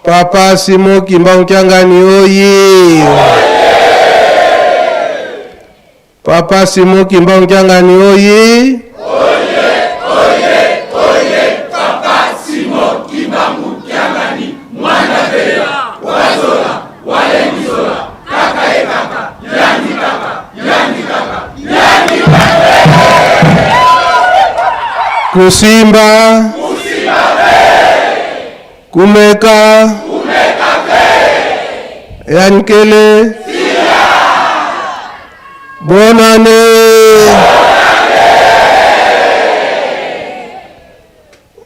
Papa Simon Kimbangu Kiangani oye! Papa Simon Kimbangu Kiangani oye! Kusimba, Kumeka, Yankele, Bonane.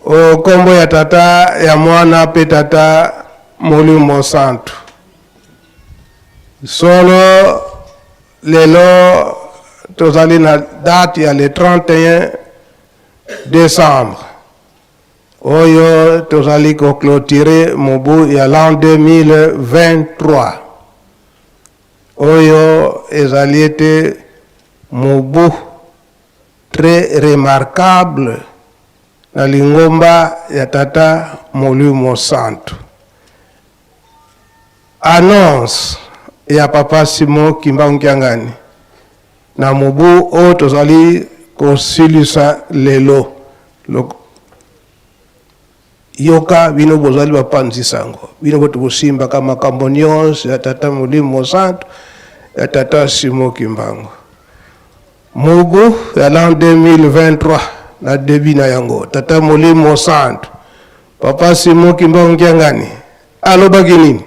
O kombo ya tata ya mwana pe tata molimo santu. Solo lelo tozali na date ya le 31 décembre oyo tozali ko clôturer mobu ya l'an 2023 oyo ezali ete mobu très remarquable na lingomba ya tata molimo santu. Annonce ya papa Simon Kimbangu Kiangani na mobu oyo tozali kosilisa lelo. Yoka bino bozali bapanzi sango, bino boto bosimbaka makambo nyonso ya tata Molimo Mosantu ya tata Simon Kimbangu. Mobu ya l'an 2023 na début na yango tata Molimo Mosantu papa Simon Kimbangu Kiangani alobaki nini?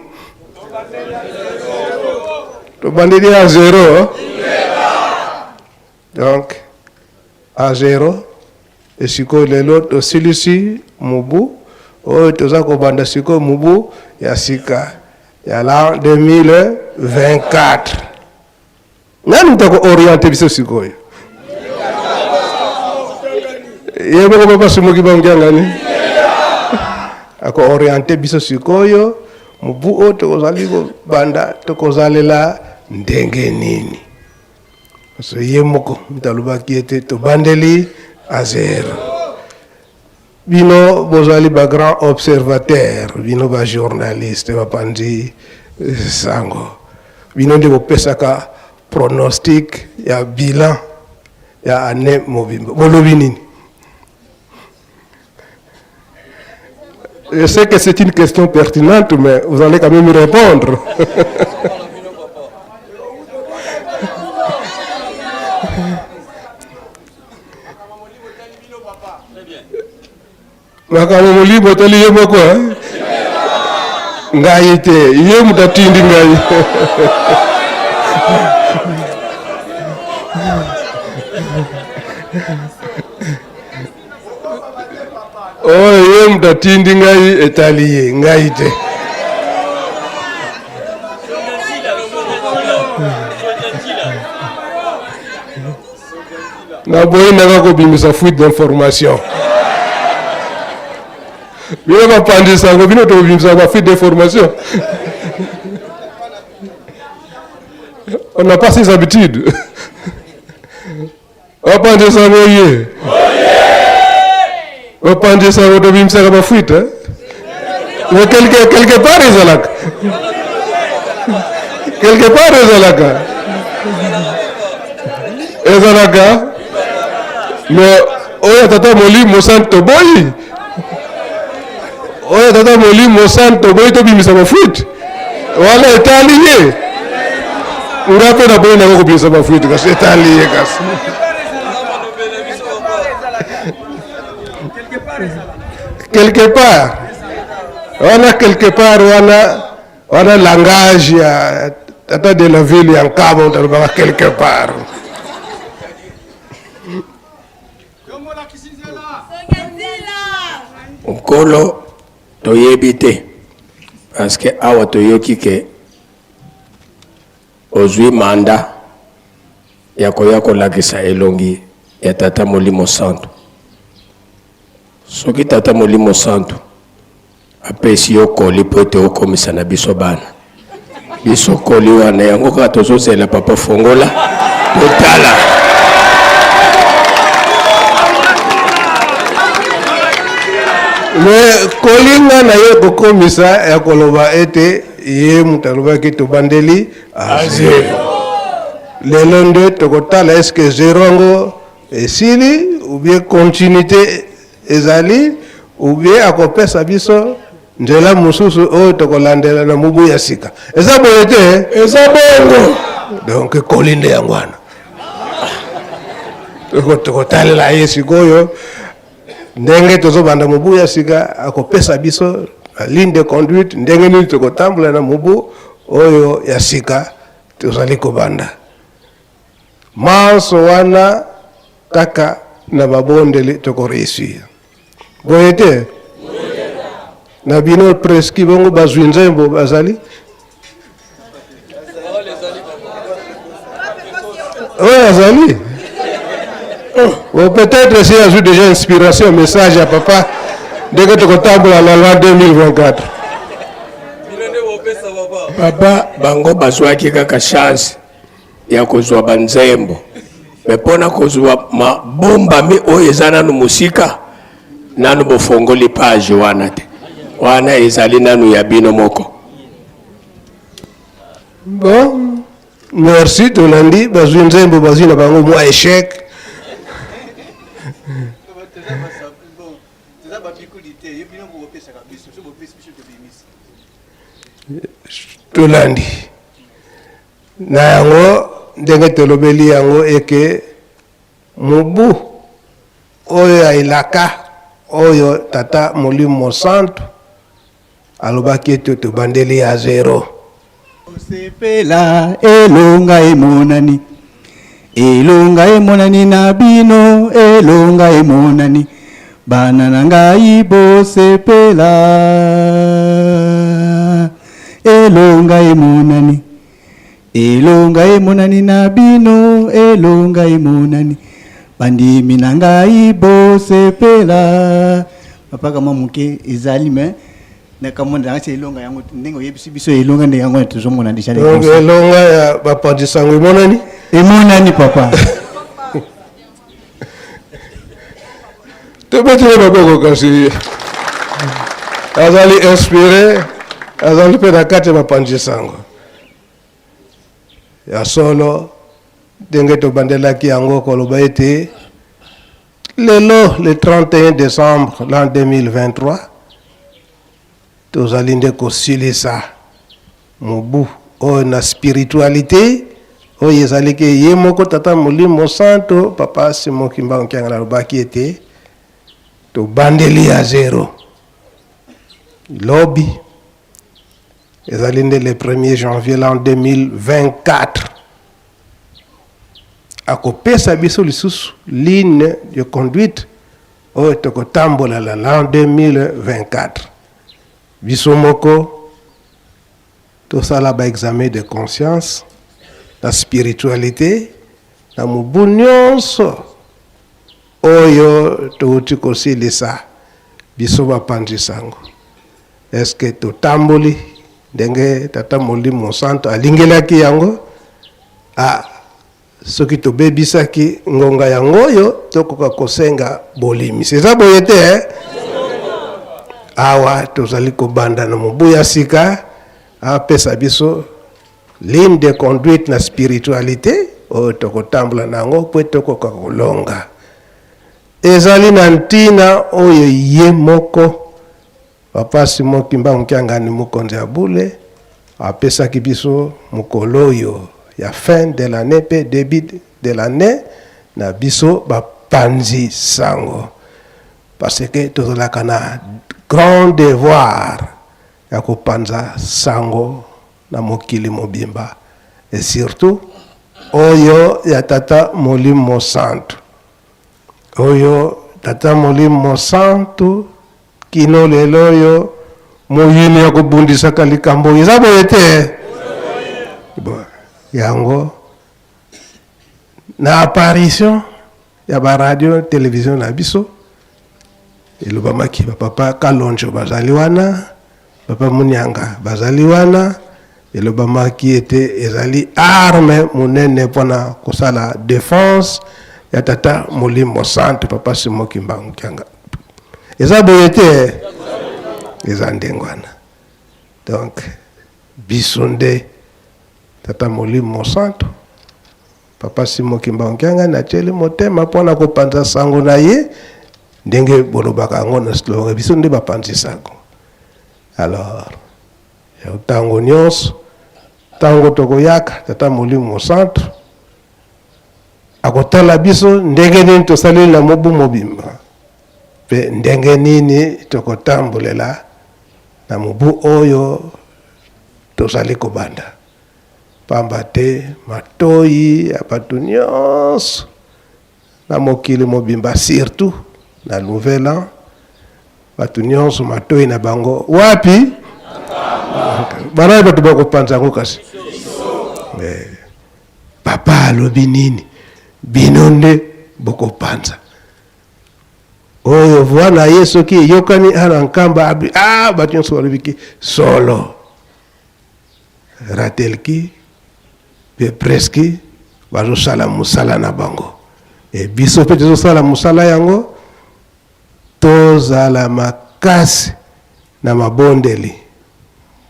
Tobandeli ya zero. Donc a zero esikoyo lelo tosilisi mobu oyo toza kobanda sikoyo mobu ya sika ya l'an 2024. Nani moto ako-oriente biso sikoyo? Ye moko papa Simon Kimbangu Kiangani ako-oriente biso sikoyo mobu oyo tokozali kobanda tokozalela ndenge nini? So ye moko moto alobaki ete tobandeli a zero. Bino bozali ba grand observateur, bino ba journaliste bapanzi sango, bino nde bopesaka pronostic ya bilan ya année mobimba. Bolobi nini? Je sais que c'est une question pertinente, mais vous allez quand même répondre. Makambo molimo etali ye moko eh? Ngai te, ye moto atindi ngai. Oyo ye moto atindi ngai etali ye, ngai te. Naboyi nanga kobimisa fuite d'information. Bino bapanzi sango, bino tokobimisa ba fuite d'information. On n'a pas ces habitudes. Bapanzi sango ye. Bapanzi sango tobimisaka ba fuite. Hein? Mais quelque part ezalaka. Quelque part ezalaka. Ezalaka. Mais oyo tata molimo santu toboyi. Oyo tata molimo santu toboyi tobimisa ba fuite. Wana etali ye. Nga mpe naboyi nanga kobimisa ba fuite kasi etali ye kasi. Quelque part. Wana quelque part wana wana langage ya tata de la ville ya Nkabo talobaka quelque part. Nkolo toyebi te parce que awa toyoki ke ozwi mandat ya koya kolakisa elongi ya Tata Molimo Santu. Soki Tata Molimo Santu apesi yo koli mpo ete okomisa na biso bana, biso koli wana yango kaka tozozela papa fongola totala. Me kolinga na ye kokomisa ya koloba ete ye moto alobaki tobandeli a zero. Lelo nde tokotala eske zero yango esili ou bien continuité ezali ou bien akopesa biso nzela mosusu oyo tokolandela na mobu ya sika. Eza boye te? Eza bongo. Donc ekoli nde yango wana tokotalela ye sikoyo ndenge tozobanda mobu ya sika, akopesa biso na ligne de conduite ndenge nini tokotambola na mobu oyo ya sika tozali kobanda. Manso wana kaka na mabondeli tokoreusir. Boye te? Na bino preski bongo bazwi nzembo bazali oyo azali. Oh, peut-être si azwi déjà inspiration message ya papa ndenge tokotambola na loi 2024. Papa, bango bazwaki kaka chance ya kozwa banzembo, me mpona kozwa mabombami oyo eza nanu mosika, nanu bofongoli page wana te, wana ezali nanu ya bino moko. Bon, merci. Tolandi bazwi nzembo, bazwi na bango mwa échec. Tolandi na yango ndenge tolobeli yango eke mobu oyo ya elaka oyo tata Molimo Mosantu alobaki ete tobandeli ya zero. Osepela elonga emonani, elonga emonani na bino, elonga emonani, bana na ngai bosepela, elonga emonani, elonga emonani na bino, elonga emonani, bandimi na ngai bosepela. Papa, kama moke ezali me nakamona nanga elonga yango ndenge oyebisi biso elonga nde yango tozomona déjà. Donc elonga ya bapanzi sango emonani. Emonani, papa. Tobetele maboko kasi azali inspiré, azali mpe na kati ya bapanzi sango ya solo. Ndenge tobandelaki yango koloba ete lelo le 31 décembre l'an 2023 tozali nde kosilisa mobu oyo na spiritualité oyo ezalaki ye moko tata Molimo Santo papa Simon Kimbangu Kiangani alobaki ete tobandeli ya zero. Lobi ezali nde le 1er janvier l'an 2024, akopesa biso lisusu ligne de conduite oyo tokotambola la l'an 2024. Biso moko tosala baexamen de conscience na spiritualité na mobu nyonso oyo touti kosilisa. Biso bapanzi sango, eske totamboli ndenge tata Molimo Santo alingelaki yango? A soki tobebisaki ngonga yango oyo tokoka kosenga bolimisi. Eza boye te, eh? Awa tozali kobanda na mobu ya sika, apesa biso ligne de conduite na spiritualité oyo tokotambola na yango mpo tokoka kolonga. Ezali na ntina oyo ye moko papa Simon Kimbangu Kiangani, mokonzi ya bule, apesaki biso mokolo oyo ya fin de l'année mpe début de l'année na biso bapanzi sango, parce que tozalaka na grand devoir ya kopanza sango na mokili mobimba, et surtout oyo ya tata Molimo Santu, oyo tata Molimo Santu kino lelo oyo moyini ya kobundisaka likambo oyo. Eza boye te? Bon, yango na apparition ya baradio télévision na biso elobamaki, bapapa Kalonjo bazali wana, papa Munianga bazali wana, elobamaki ete ezali arme monene mpona kosala défense ya tata Molimo Santu papa Simon Kimbangu Kiangani. Eza boye te? Eza ndenge wana. Donc biso nde Tata Molimo Mosantu, Papa Simon Kimbangu Kiangani atieli motema mpo na kopanza sango na ye ndenge bolobaka yango na slogan, biso nde bapanzi sango. Alors ya ntango nyonso ntango tokoyaka, Tata Molimo Mosantu akotala biso ndenge nini tosaleli na mobu mobimba mpe ndenge nini tokotambolela na mobu oyo tozali kobanda. Pamba te matoyi ya bato nyonso na mokili mobimba, surtout na nouvel an, bato nyonso matoyi na bango wapi? Banani bato bakopanza yango kasi? Eh, papa alobi nini? Bino nde bokopanza. Oyo voix na ye soki eyokani ana Nkamba, abi ah, bato nyonso balobiki solo. Ratelki mpe Preski bazosala mosala na bango, e biso mpe tozosala mosala yango. Tozala makasi na mabondeli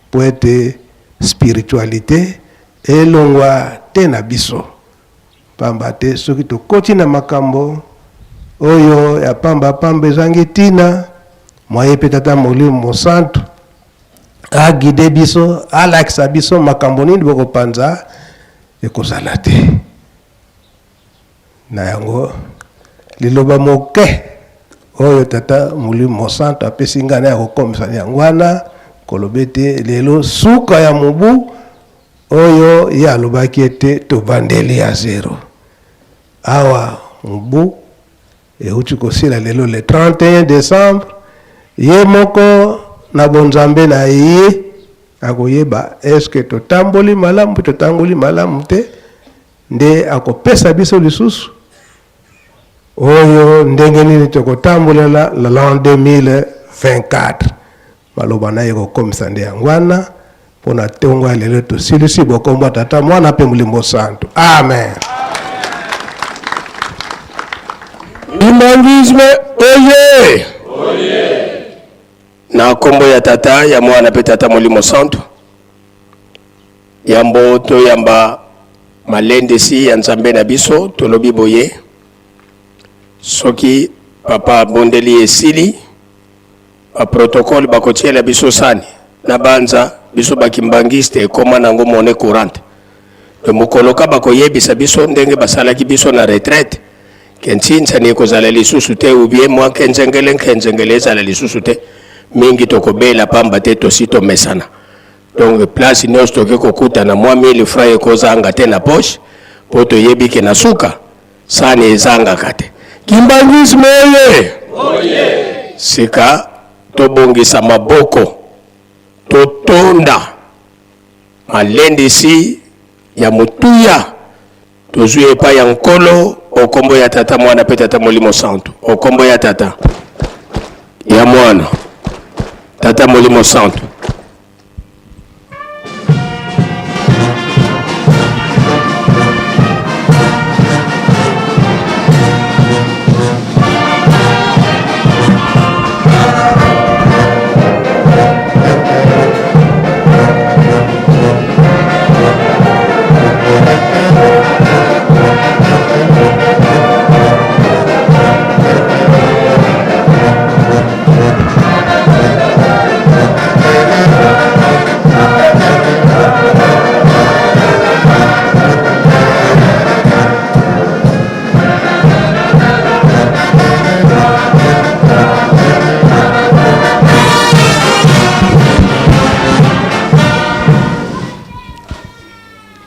mpo ete spiritualite elongwa te na biso, pamba te soki tokoti na makambo oyo ya pamba pamba ezangi ntina, mwaye mpe Tata Molimo Mosantu aguide biso, alakisa biso makambo nini bokopanza, ekozala te. Na yango, liloba moke oyo Tata Molimo Mosantu apesi ngai na ya kokomisa yango wana, koloba ete lelo suka ya mobu oyo ye alobaki ete tobandeli ya zero. Awa mobu euti kosila lelo le 31 décembre, ye moko na bonzambe na ye akoyeba eske totamboli malamu mpe totangoli malamu te, nde akopesa biso lisusu oyo ndenge nini tokotambolela la l'an 2024. Maloba na ye kokomisa nde yango wana mpo na ntongo ya lelo tosilisi bokombo ya Tata, Mwana mpe Molimo Santu. Amen. Kimbanguisme oye! Na nkombo ya Tata, ya Mwana mpe Tata Molimo Santu. Yambo toyamba malendisi ya Nzambe na biso, tolobi boye: soki papa abondeli esili, ba protocole bakotiela biso sani na banza biso bakimbangiste ekoma nango monnaie courante. De mokolo ka bakoyebisa biso ndenge basalaki biso na retraite ke ntsinsani ekozala lisusu te, ou bien mwa nkenzengele nkenzengele ezala lisusu te, mingi tokobela pamba te tosi tomesana. Donc place nyonso toke kokutana mwa 1000 francs ekozanga te na poche, mpo toyebi ke na suka sani ezangaka te. Kimbanguisme oye! Sika tobongisa maboko, totonda malendisi ya motuya tozwi epai ya Nkolo, o kombo ya Tata, Mwana mpe Tata Molimo Santu. O kombo ya Tata, ya Mwana, Tata Molimo Santu.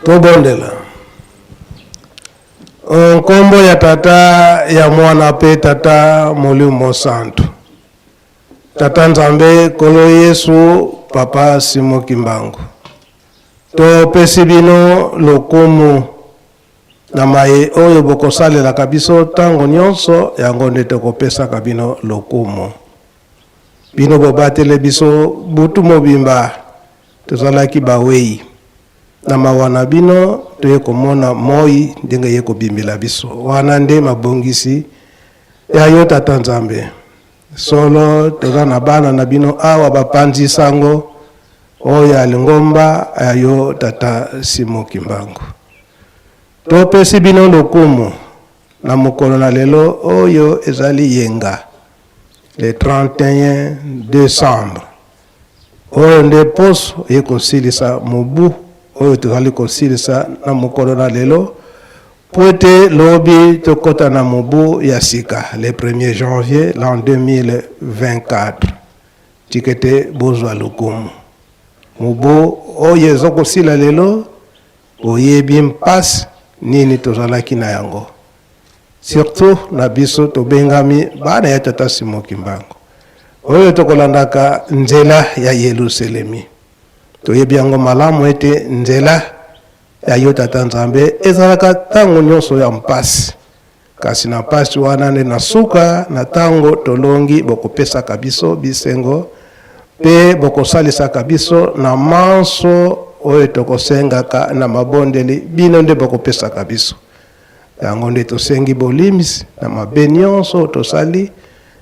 Tobondela. Nkombo ya Tata, ya Mwana mpe Tata Molimo Mosantu. Tata Nzambe, Nkolo Yesu, Papa Simon Kimbangu, topesi bino lokumu na maye oyo bokosalelaka biso ntango nyonso, yango nde tokopesaka bino lokumu. Bino bobatele biso butu mobimba, tozalaki bawei. Na mawa na bino toye komona moi ndenge eye kobimela biso. Wana nde mabongisi ya yo Tata Nzambe. Solo toza na bana na bino awa bapanzi sango oyo ya lingomba ya yo tata Simon Kimbangu. Topesi bino lokumu na mokolo na lelo oyo ezali yenga le 31 decembre. Oyo nde poso eye kosilisa mobu oyo tozali kosilisa na mokolo na lelo mpo ete lobi tokota na mobu ya sika le 1er janvier l'an 2024. Tika ete bozwa lokumu. Mobu oyo eza kosila lelo, boyebi mpasi nini tozalaki na yango. Surtout na biso tobengami bana ya Tata Simon Kimbangu oyo tokolandaka nzela ya Yelusalemi. Toyebi yango malamu ete nzela ya yo Tata Nzambe ezalaka ntango nyonso ya mpasi, kasi na mpasi wana nde na suka na ntango tolongi bokopesaka biso bisengo mpe bokosalisaka biso na manso oyo tokosengaka na mabondeli, bino nde bokopesaka biso. Yango nde tosengi bolimbisi na mabe nionso tosali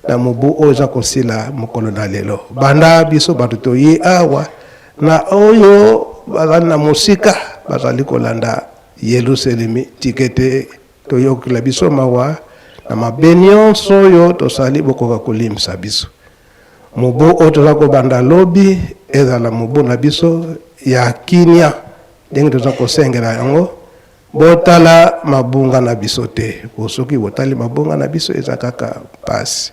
na mobu oyo eza kosila mokolo na lelo. Banda biso bato toye awa na oyo bazali na mosika bazali kolanda Yeluselemi, tika ete toyokela biso mawa na mabe nionso oyo tosali, bokoka kolimbisa biso. Mobu oyo toza kobanda lobi ezala mobu na biso ya kimia ndenge toza kosengela yango. Botala mabunga na biso te, po soki botali mabunga na biso eza kaka pasi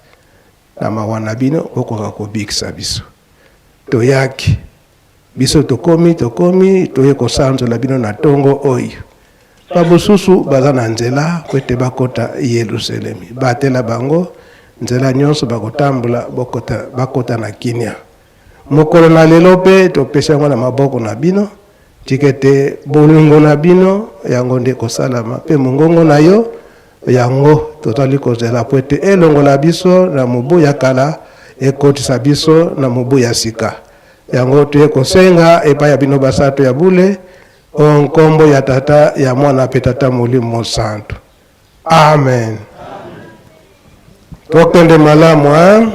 na mawa na bino, bokoka kobikisa biso. Toyaki biso tokomi tokomi toye kosanzola bino na tongo oyo. Bamosusu baza na nzela po ete bakota Yelusalemi, batela bango nzela nyonso bakotambola, bokota bakota na kimia. Mokolo na lelo mpe topesi yango na maboko na bino. Tika ete bolingo na bino yango nde ekosalama, mpe mongongo na yo yango tozali kozela, mpo ete elongola biso na mobu ya kala, ekotisa biso na mobu ya sika. Yango toye kosenga epai ya bino basato ya bule, o nkombo ya Tata, ya Mwana mpe Tata Molimo Mosantu. Amen. Tokende malamu, hein?